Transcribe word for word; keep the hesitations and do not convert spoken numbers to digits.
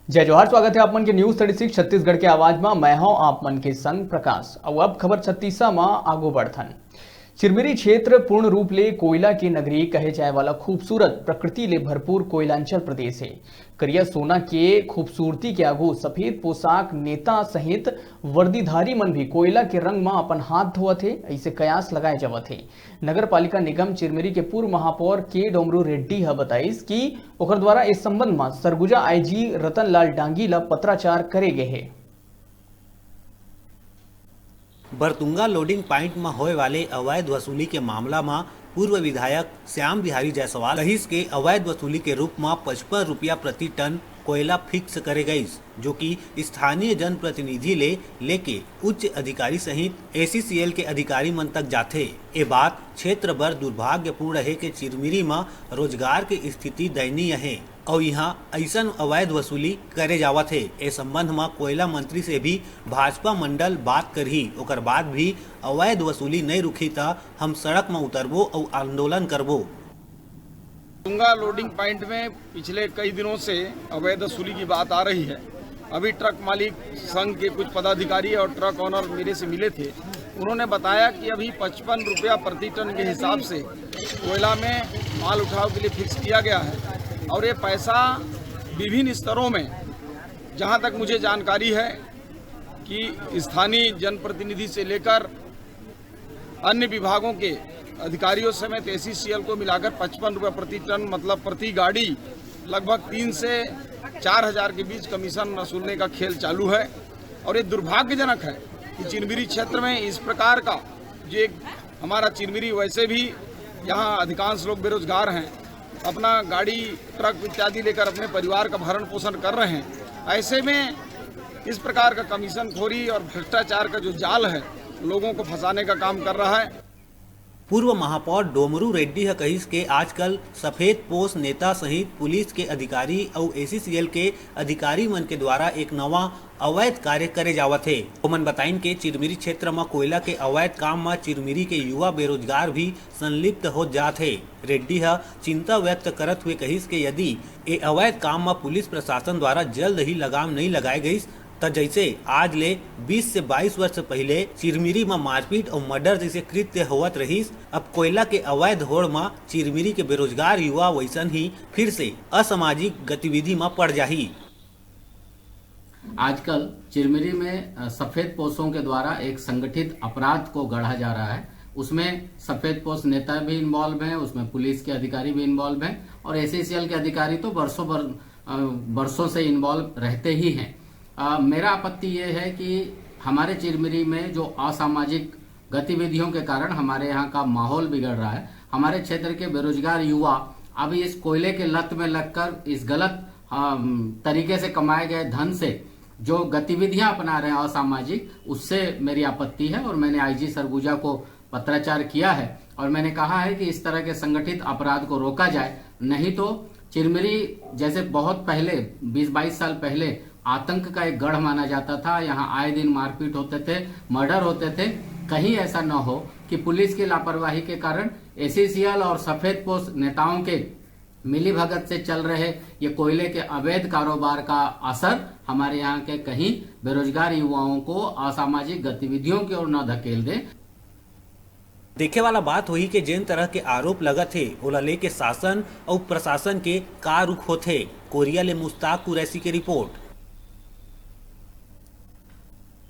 जय जोहार, स्वागत है आप मन के News Thirty Six छत्तीसगढ़ के आवाज मा। मैं हूं आप मन के संग प्रकाश। अउ अब खबर छत्तीसा मा आगू बढ़थन। चिरमिरी क्षेत्र पूर्ण रूप ले कोयला के नगरी कहे जाए वाला खूबसूरत, प्रकृति ले भरपूर कोयलांचल प्रदेश है। करिया सोना के खूबसूरती के आगू सफेद पोशाक नेता सहित वर्दीधारी मन भी कोयला के रंग मा अपन हाथ धोवत हे, ऐसे कयास लगाए जावत हे। नगर पालिका निगम चिरमिरी के पूर्व महापौर के डोमरू रेड्डी ह बताइस कि ओकर द्वारा इस संबंध मा सरगुजा I G रतनलाल डांगी ला पत्राचार करे गए हे। बरतुंगा loading point म होए वाले अवैध वसूली के मामला म पूर्व विधायक श्याम बिहारी जायसवाल कहिस के अवैध वसूली के रूप म पचपन रुपया प्रति टन कोयला fix करे गइस, जो कि स्थानीय जनप्रतिनिधि ले लेके उच्च अधिकारी सहित A C C L के अधिकारी मन तक जाथे। ए बात क्षेत्र बर दुर्भाग्यपूर्ण हे के चिरमिरी म रोजगार के स्थिति दयनीय हे। अउ इहां अइसन अवैध वसूली करे जावत हे। ए संबंध म कोयला मंत्री से भी भाजपा मंडल बात करही, ओकर बाद भी अवैध वसूली नइ रुकही त हम सड़क म उतरबो अउ आंदोलन करबो। तुंगा loading point में पिछले कई दिनों से अवैध वसूली की बात आ रही है। अभी ट्रक मालिक संघ के कुछ पदाधिकारी और ट्रक ओनर मेरे से मिले थे। उन्होंने बताया कि अभी पचपन रुपया प्रति टन के हिसाब से कोयला में माल उठाव के लिए fix किया गया है और ये पैसा विभिन्न स्तरों में, जहां तक मुझे जानकारी है कि स्थानीय जनप्रतिनिधि से लेकर अन्य विभागों के अधिकारियों समेत A C C L को मिलाकर पचपन रुपये प्रति टन, मतलब प्रति गाड़ी, लगभग तीन से चार हजार के बीच कमीशन वसूलने का खेल चालू है। और ये दुर्भाग्यजनक है कि चिरमिरी क्षेत्र में इस प्रकार का, जो एक हमारा चिरमिरी वैसे भी यहाँ अधिकांश लोग बेरोजगार हैं, अपना गाड़ी, ट्रक इत्यादि लेकर अपने परिवार का भरण पोषण कर रहे हैं, ऐसे में इस प्रकार का कमीशन खोरी और भ्रष्टाचार का जो जाल है, लोगों को फंसाने का काम कर रहा है। पूर्व महापौर डोमरू रेड्डी ह कहिस के आजकल सफेद पोश नेता सहित पुलिस के अधिकारी अउ A C C L के अधिकारी मन के द्वारा एक नवा अवैध कार्य करे जावत हे। ओमन बताइन के चिरमिरी क्षेत्र म कोयला के अवैध काम म चिरमिरी के युवा बेरोजगार भी संलिप्त हो जात हे। रेड्डी ह चिंता व्यक्त करत हुए कहिस के यदि ए अवैध काम म पुलिस प्रशासन द्वारा जल्द ही लगाम नइ लगाए गइस, त जइसे आज ले बीस से बाईस वर्ष पहिले चिरमिरी म मारपीट अउ मर्डर जइसे कृत्य होवत रहिस, अब कोयला के अवैध होड़ म चिरमिरी के बेरोजगार युवा वइसन ही फिर से असामाजिक गतिविधि म पड़ जाही। आजकल चिरमिरी में, अ, सफेद पोशों के द्वारा एक संगठित अपराध को गढ़ा जा रहा है। उसमें सफेद पोश नेता भी involve हैं, उसमें पुलिस के अधिकारी भी involve हैं और A C C L के अधिकारी तो बरसों बर-, अ, बरसों से involve रहते ही हैं। अ, मेरा आपत्ति ये है कि हमारे चिरमिरी में जो असामाजिक गतिविधियों के कारण हमारे यहाँ का माहौल बिगड़ रहा है। हमारे क्षेत्र के बेरोजगार युवा अभी इस कोयले के लत में लगकर इस गलत, अम, तरीके से कमाए गए धन से जो गतिविधियां अपना रहे हैं असामाजिक, उससे मेरी आपत्ति है और मैंने I G सरगुजा को पत्राचार किया है और मैंने कहा है कि इस तरह के संगठित अपराध को रोका जाए, नहीं तो चिरमिरी जैसे बहुत पहले, बीस बाईस साल पहले आतंक का एक गढ़ माना जाता था, यहाँ आए दिन मारपीट होते थे, मर्डर होते थे, कहीं ऐसा न हो कि पुलिस की लापरवाही के कारण A C C L और सफेद पोश नेताओं के मिलीभगत से चल रहे ये कोयले के अवैध कारोबार का असर हमारे यहाँ के कहीं बेरोजगार युवाओं को असामाजिक गतिविधियों की ओर न धकेल दे। देखे वाला बात होही के जेन तरह के आरोप लगत हे, ओला लेके शासन अउ प्रशासन के का रुख होथे। कोरिया ले मुस्ताक कुरैशी के रिपोर्ट।